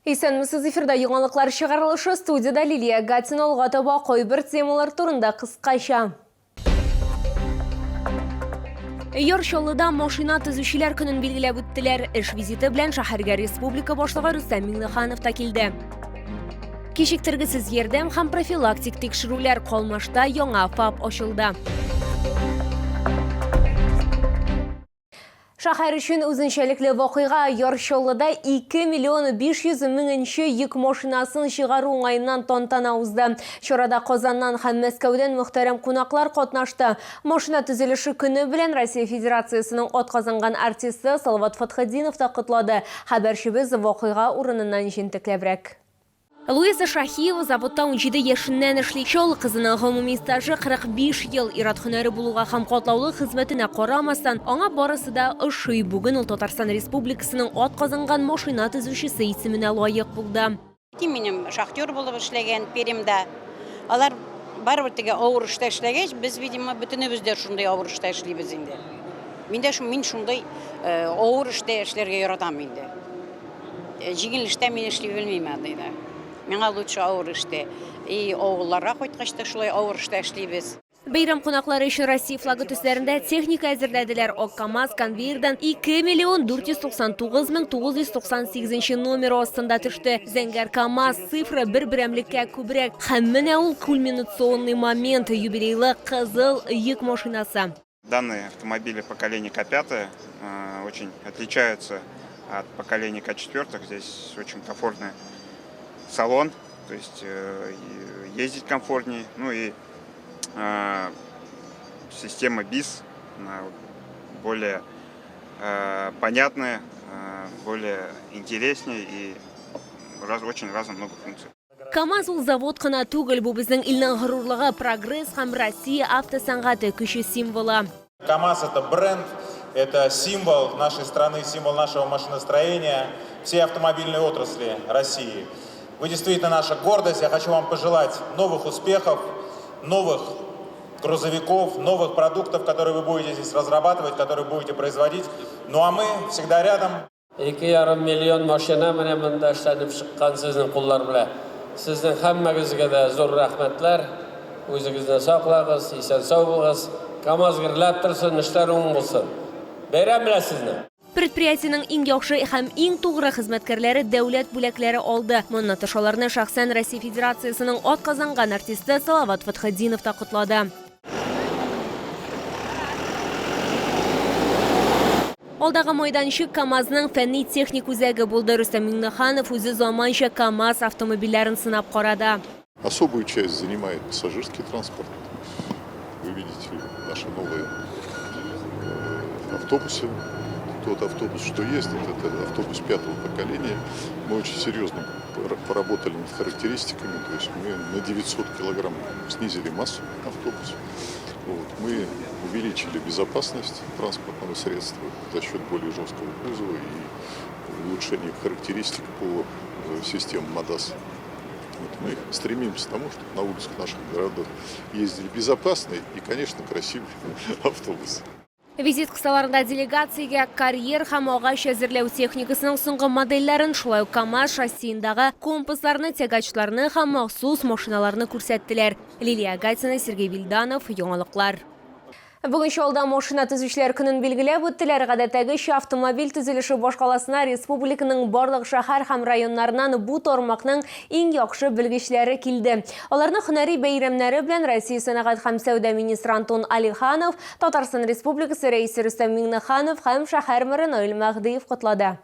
Исәнмесез, эфирда яңалыклар чыгарылышы, студиядә Лилия Гатина. Алга таба кайбер темалар турында кыскача. Яр Чаллыда машина төзүчеләр көнен билгеләп үттеләр. Эш визиты белән шәһәргә республика башлыгы Рөстәм Миңнеханов та килде. Кичектергесез ярдәм һәм профилактик тикшерүләр Калмашта яңа ФАП ачылды. Шәһәр өчен үзенчәлекле вакыйга Яр Чаллыда 2 миллион 500 меңенче йөк машинасын чыгару уңаеннан тантана узды. Чарада Казаннан һәм Мәскәүдән мөхтәрәм кунаклар катнашты. Машина төзелеше көне белән Россия Федерациясенең атказанган артисты Салават Фәтхетдинов та котлады. Хәбәрчебез вакыйга урыныннан җентекләбрәк. Луиза Шаһиева заводта 17 яшеннән эшли. Чаллы кызының гомуми стажы 45 ел. Ир-ат һөнәре булуга һәм катлаулы хезмәтенә карамастан, аңа барысы да ошый. Бүген ул Татарстан Республикасының атказанган машина төзүчесе исеменә лаек булды. Әти минем шахтер булып эшләгән Пермьда. Алар барыбер теге авыр эштә эшләгәч, без, видимо, бөтенебез дә шундый авыр эштә эшлибез инде. Мин дә мин шундый авыр эштә эшләргә яратам инде. Җиңел эштә мин эшли белмим андый да. Миңа лучше авыр эштә. И авылларга кайткач та шулай авыр эштә эшлибез. Бәйрәм кунаклары өчен Россия флагы төсләрендә техника әзерләделәр. Ак КАМАЗ конвейердан 2 миллион 499 мең 998 нче номеры астында төште. Зәңгәр КАМАЗ, цифры бер берәмлеккә күбрәк. Һәм менә ул кульминационный момент, юбилейлы кызыл йөк машинасы. Данные автомобили поколения К5 очень отличаются от поколения К4. Здесь очень комфортный салон, то есть ездить комфортнее. Ну и система БИС, она более понятная, более интереснее и очень разно много функций. КАМАЗ ул завод кына түгел, бу безнең илнең горурлыгы, прогресс һәм Россия автосәнгате көче символы. КАМАЗ это бренд, это символ нашей страны, символ нашего машиностроения, всей автомобильной отрасли России. Вы действительно наша гордость. Я хочу вам пожелать новых успехов, новых грузовиков, новых продуктов, которые вы будете здесь разрабатывать, которые будете производить. Ну а мы всегда рядом. 2,5 миллион машина менә монда эшләнеп чыккан сезнең куллар белән. Сезнең һәммәгезгә дә зур рәхмәтләр. Үзегезне саклагыз, исән-сау булыгыз. КАМАЗ гөрләп торсын, эшләр уң булсын. Бәйрәм белән сезне! Предприятиенең иң яхшы һәм иң тугры хезмәткәрләре дәүләт бүләкләре алды. Моннан тыш аларны шәхсән Россия Федерациясенең атказанган артисты Салават Фәтхетдинов та котлады. Алдагы майданчык КАМАЗның фәнни-техник үзәге булды. Рөстәм Миңнеханов үзе заманча КАМАЗ автомобильләрен сынап карады. Особую часть занимает пассажирский транспорт. Вы видите наши новые автобусы. Тот автобус, что есть, это автобус пятого поколения. Мы очень серьезно поработали над характеристиками, то есть мы на 900 килограмм снизили массу автобуса. Вот. Мы увеличили безопасность транспортного средства за счет более жесткого кузова и улучшения характеристик по системам МОДАС. Вот мы стремимся к тому, чтобы на улицах наших городов ездили безопасные и, конечно, красивые автобусы. Визит кысаларында делегациягә карьер һәм агач әзерләү техникасының соңгы модельләрен, шулай ук КАМАЗ шассиендагы компасларны, тягачларны һәм махсус машиналарны күрсәттеләр. Лилия Гатина, Сергей Вильданов, Яңалыклар. Бүген Чаллыда машина төзүчеләр көнен билгеләп үттеләр. Гадәттәгечә, автомобиль төзелеше башкаласына республиканың барлык шәһәр һәм районнарыннан бу тармакның иң яхшы белгечләре килде. Аларны һөнәри бәйрәмнәре белән Россия сәнәгать һәм сәүдә министры Антон Алиханов, Татарстан Республикасы Рәисе Рөстәм Миңнеханов һәм шәһәр мэры Наил Мәһдиев котлады.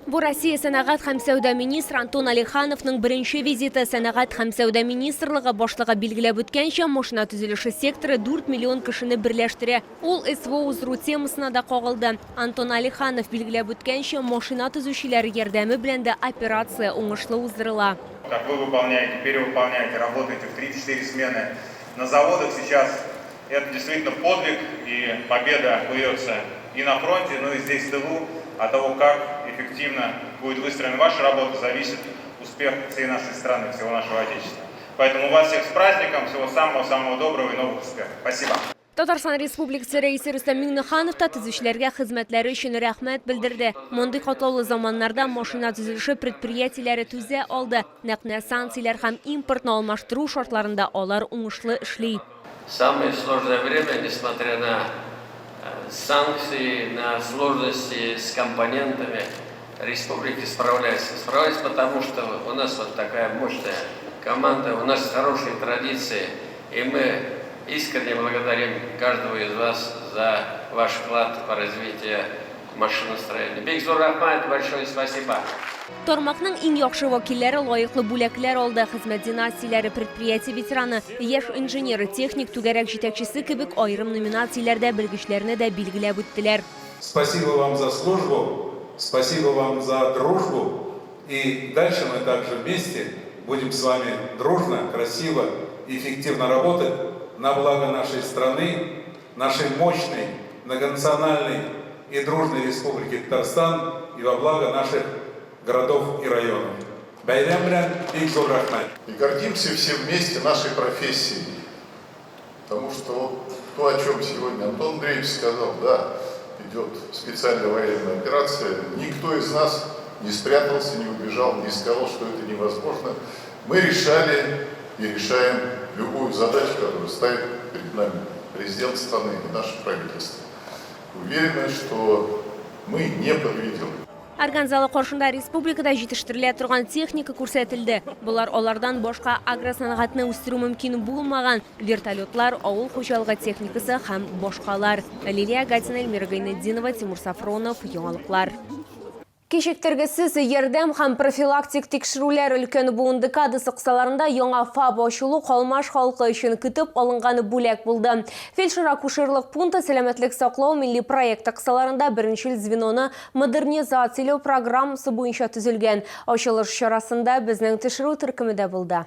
Бу Россия сәнәгать һәм сәүдә министры Антон Алихановның беренче визиты. Сәнәгать һәм сәүдә министрлыгы башлыгы билгеләп үткәнчә, машина төзелеше секторы 4 миллион кешене берләштерә. Ул СВО уздыру темасына да кагылды. Антон Алиханов билгеләп үткәнчә, машина төзүчеләр ярдәме белән дә операция уңышлы уздырыла. Как вы выполняете, перевыполняете, работаете в 34 смены на заводах сейчас. Это действительно подвиг, и победа куется и на фронте, но и здесь, в тылу. От того, как эффективно будет выстроена ваша работа, зависит успех всей нашей страны, всего нашего Отечества. Поэтому вас всех с праздником, всего самого-самого доброго и новых успехов. Спасибо. Татарстан Республикасы Рәисе Рөстәм Миңнеханов та төзүчеләргә хезмәтләре өчен рәхмәт белдерде. Мондый катлаулы заманнарда машина төзелеше предприятиеләре түзә алды. Нәкъ менә санкцияләр һәм импортны алмаштыру шартларында алар уңышлы эшли. Самое сложное время, несмотря на санкции, на сложности с компонентами, республики справляются. Справляются потому, что у нас вот такая мощная команда, у нас хорошие традиции, и мы искренне благодарим каждого из вас за ваш вклад в развитие машиностроения. Бик зур рәхмәт, большое спасибо. Тармакның иң яхшы вәкилләре лаеклы бүләкләр алды. Хезмәт династияләре, предприятие ветераны, яшь инженер, техник түгәрәк җитәкчесе кебек аерым номинацияләрдә белгечләрне дә билгеләп үттеләр. Спасибо вам за службу, спасибо вам за дружбу. И дальше мы также вместе будем с вами дружно, красиво, эффективно работать на благо нашей страны, нашей мощной, многонациональной и дружной Республики Татарстан и во благо наших городов и районов. Бәйрәм белән, бик зур рәхмәт! И гордимся все вместе нашей профессией. Потому что вот то, о чем сегодня Антон Андреевич сказал, да, идет специальная военная операция, никто из нас не спрятался, не убежал, не сказал, что это невозможно. Мы решали и решаем любую задачу, которую ставит перед нами президент страны и наше правительство. Уверены, что мы не подведем. Орган залы каршында республикада җитештерелә торган техника күрсәтелде. Болар алардан башка агросәнәгатьне үстерү мөмкин булмаган вертолетлар, авыл хуҗалыгы техникасы һәм башкалар. Лилия Гатина, Эльмира Гайнетдинова, Тимур Сафронов, Яңалыклар. Кичектергесез ярдәм һәм профилактик тикшерүләр өлкән буын декадасы кысаларында яңа ФАП ачылу Калмаш халкы өчен көтеп алынган бүләк булды. Фельдшер-акушерлык пункты Сәламәтлек саклау милли проекты кысаларында беренчел звеноны модернизацияләү программасы буенча төзелгән. Ачылыш чарасында безнең төшерү төркеме дә булды.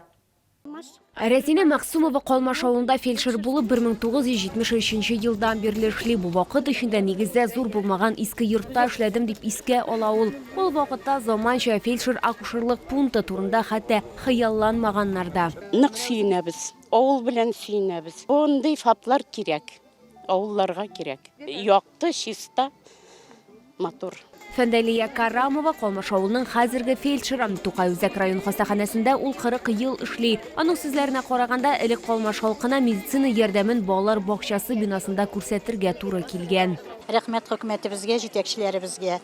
Рәзинә Мәгъсумова Калмаш авылында фельдшер булып 1973 елдан бирле эшли. Бу вакыт эчендә нигездә зур булмаган иске йортта эшләдем, дип искә ала ул. Ул вакытта заманча фельдшер-акушерлык пункты турында хәтта хыялланмаганнар да. Нык сөенәбез, авыл белән сөенәбез. Мондый ФАПлар кирәк, авылларга кирәк. Якты, чиста. Матур. Фәндәлия Карамова Калмаш авылының хәзерге фельдшеры. Тукай үзәк район хастаханәсендә ул 40 ел эшли. Аның сүзләренә караганда, элек Калмаш халкына медицина ярдәмен балалар бакчасы бинасында күрсәтергә туры килгән. Рәхмәт хөкүмәтебезгә, җитәкчеләребезгә.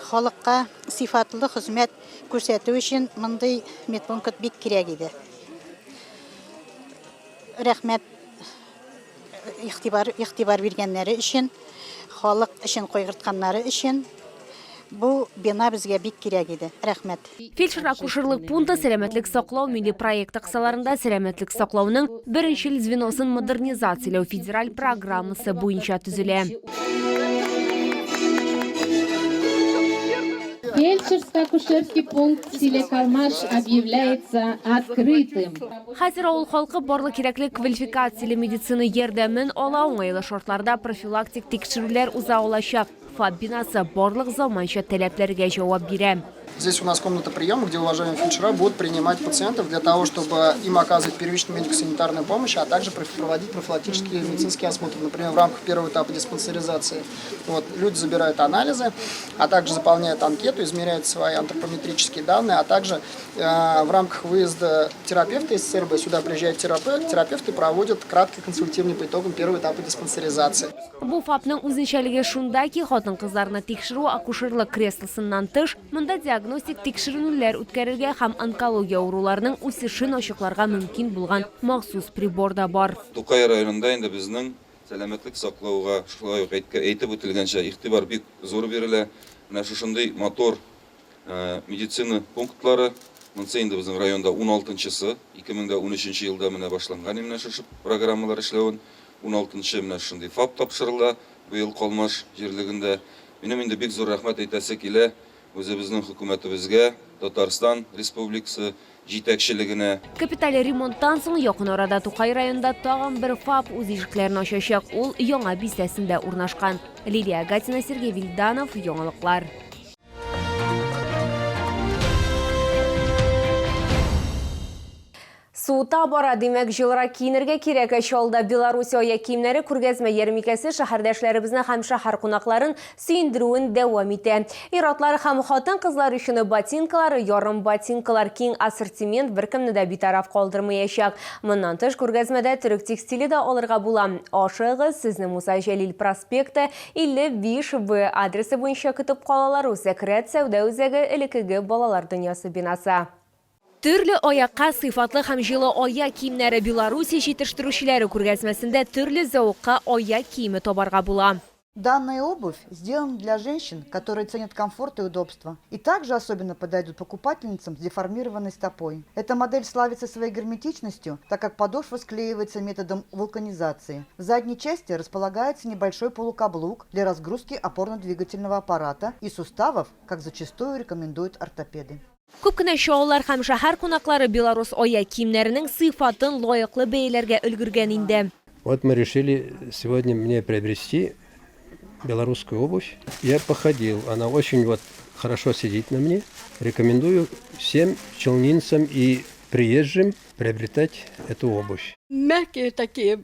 Халыкка сыйфатлы хезмәт күрсәтү өчен мондый медпункт бик кирәк иде. Рәхмәт игътибар, игътибар биргәннәре өчен, халык өчен кайгыртканнары өчен. Бу бина безгә бик кирәк иде. Рәхмәт. Фельдшер-акушерлык пункты Сәламәтлек саклау милли проекты кысаларында сәламәтлек саклауның беренчел звеносын модернизацияләү федераль программасы буенча төзелә. Фельдшерско-акушерский пункт в селе Калмаш объявляется открытым. Хәзер авыл халкы барлык кирәкле квалификацияле медицина ярдәмен ала, уңайлы шартларда профилактик тикшерүләр уза алачак. ФАП бинасы барлык заманча таләпләргә җавап бирә. Здесь у нас комната приема, где уважаемые фельдшера будут принимать пациентов для того, чтобы им оказывать первичную медико-санитарную помощь, а также проводить профилактические медицинские осмотры, например, в рамках первого этапа диспансеризации. Вот, люди забирают анализы, а также заполняют анкету, измеряют свои антропометрические данные, а также в рамках выезда терапевта из ЦРБ сюда приезжает терапевт, терапевты проводят краткое консультирование по итогам первого этапа диспансеризации. Бу ФАПның үзенчәлеге шунда ки, хатын-кызларны тикшерү акушерлык креслосыннан тыш, монда диагностик тикшеренүләр үткәрергә һәм онкология авыруларының үсешен ачыкларга мөмкин булган махсус прибор да бар. Тукай районында инде безнең сәламәтлек саклауга, шулай ук әйтеп үтелгәнчә, игътибар бик зур бирелә. Менә шушындый матур Медицина пунктлары, монысы инде безнең районда уналтынчысы, 2013 елда менә башланган менә шушы программалар эшләвен, уналтынчы менә шушындый ФАП тапшырыла быел Калмаш җирлегендә. Минем инде бик зур рәхмәт әйтәсе килә үзебезнең хөкүмәтебезгә, Татарстан Республикасы җитәкчелегенә. Капиталь ремонттан соң якын арада Тукай районында тагын бер ФАП үз ишекләрен ачачак, ул Яңа бистәсендә урнашкан. Лилия Гатина, Сергей Вильданов, Яңалыклар. Суыта бара, димәк, җылырак киенергә кирәк. Чаллыда Беларусь аяк киемнәре күргәзмә ярмикәсе шәһәрдәшләребезне һәм шәһәр кунакларын сөендерүен дәвам итә. Ир-атлар һәм хатын-кызлар өчен ботинкалар, ярым ботинкалар, киң ассортимент беркемне дә битараф калдырмаячак. Моннан тыш, күргәзмәдә төрек текстиле дә алырга була. Ашыгыгыз, сезне Муса Җәлил проспекты, 55 Б адресы буенча көтеп калалар, Үзәк рәт сәүдә үзәге, элеккеге Балалар дөньясы бинасы. Төрле аякка сыйфатлы һәм җылы аяк киемнәре Белоруссия җитештерүчеләре күргәзмәсендә төрле зәвыкка аяк киеме табарга була. Данная обувь сделана для женщин, которые ценят комфорт и удобство. И также особенно подойдут покупательницам с деформированной стопой. Эта модель славится своей герметичностью, так как подошва склеивается методом вулканизации. В задней части располагается небольшой полукаблук для разгрузки опорно-двигательного аппарата и суставов, как зачастую рекомендуют ортопеды. Күп кенә чаллылар һәм шәһәр кунаклары белорус аяк киемнәренең сыйфатын лаеклы бәяләргә өлгергән инде. Вот мы решили сегодня мне приобрести белорусскую обувь. Я походил, она очень вот хорошо сидит на мне. Рекомендую всем челнинцам и приезжим приобретать эту обувь. Мягкие такие,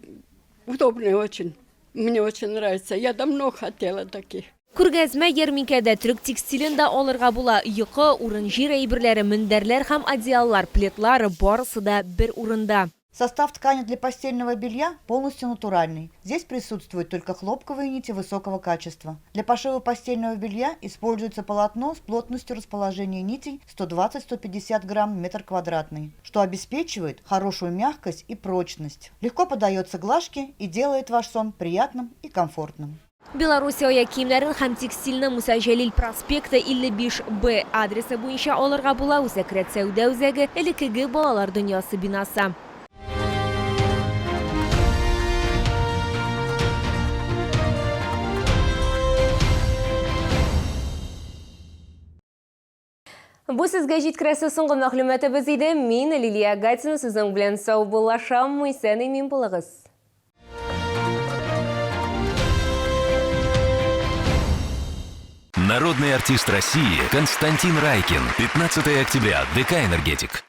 удобные очень. Мне очень нравится. Я давно хотела таких. Күргәзмә ярминкәдә төрек текстилен дә алырга була. Йокы, урын-җир әйберләре, мендәрләр һәм одеяллар, пледлар, барысы да бер урында. Состав ткани для постельного белья полностью натуральный. Здесь присутствуют только хлопковые нити высокого качества. Для пошива постельного белья используется полотно с плотностью расположения нитей 120-150 грамм в метр квадратный, что обеспечивает хорошую мягкость и прочность. Легко поддается глажке и делает ваш сон приятным и комфортным. Белоруссия аяк киемнәрен һәм текстильне Муса Җәлил проспекты 55 Б адресы буенча алырга була, Үзәк рәт сәүдә үзәге, элеккеге Балалар дөньясы бинасы. Бу сезгә җиткерәсе соңгы мәгълүматыбыз иде. Мин, Лилия Гатина, сезнең белән саубуллашам. Исән-имин булыгыз. Народный артист России Константин Райкин. 15 октября. ДК «Энергетик».